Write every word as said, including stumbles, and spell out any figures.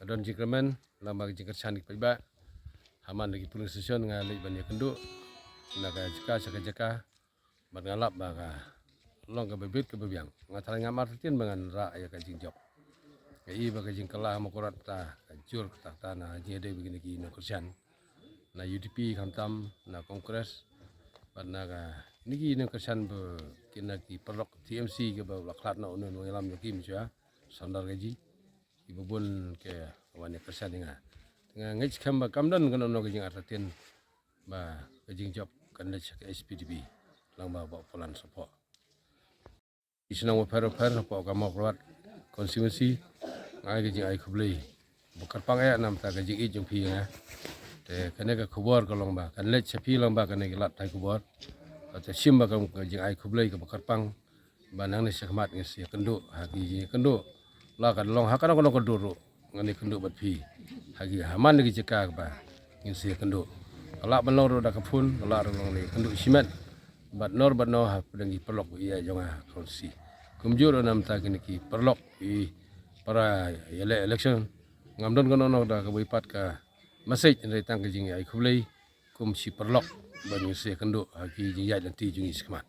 Ka don jingkyrmen, lem bad ka jingkyrshan ki paidbah. Ha man la ki polling station nga leit ban ïakynduh na ka jaka sha ka jaka. Bad nga lap ba ka long kaba bit kaba biang. Nga tharai ngam artatien ba ngan rah ïa ka jingjop. Nga i ba ka jingkylla ha Mawkyrwat ta ka jur kata kata na jingïadei bad kine ki nongkyrshan na U D P, khamtam na Congress. Bad na ka, kine ki nongkyrshan ba kine ki paralok T M C kiba la khlad noh, une u nongïalam jong ki mynshwa, Sundar Gaji. Kiba bun ki wan ïakyrshan ïa nga. Nga ngeit skhem ba kam don kano kano ka jingartatien ba ka jingjop kan leit sha ka H P D P lyngba u Bah Paul Sopoh. Ki shnong bapher bapher hapoh ka Mawkyrwat constituency, nga ai ka jingai khublei ba kyrpang ïa namta ka jingïeit jong phi ïa nga. Te kane ka khubor ka long ba kan leit sha phi lyngba kane ka lad thaiñ khubor. Te shim ba ka jingai khublei kaba kyrpang ba nangne shakhmat ngin sa ïakynduh ha ki jingïakynduh. La ka long ha kano kano ka dur ruh ngan ïakynduh bad phi ha ki, ha man la ki jaka kaba ngin sa ïakynduh. Ka lah ban long ruh da ka phone, ka lah ruh long da ïakynduh shimet bad nor bad nor hapdeng ki paralok ba ïeit jong nga ha constituency. Kumjuh ruh namta kine ki paralok i para ïaleh election, ngam don kano kano da kawei pat ka message, hynrei tang ka jingai khublei kum shi paralok ba ngin sa ïakynduh ha ki jingïaid lynti jong ngi shakhmat.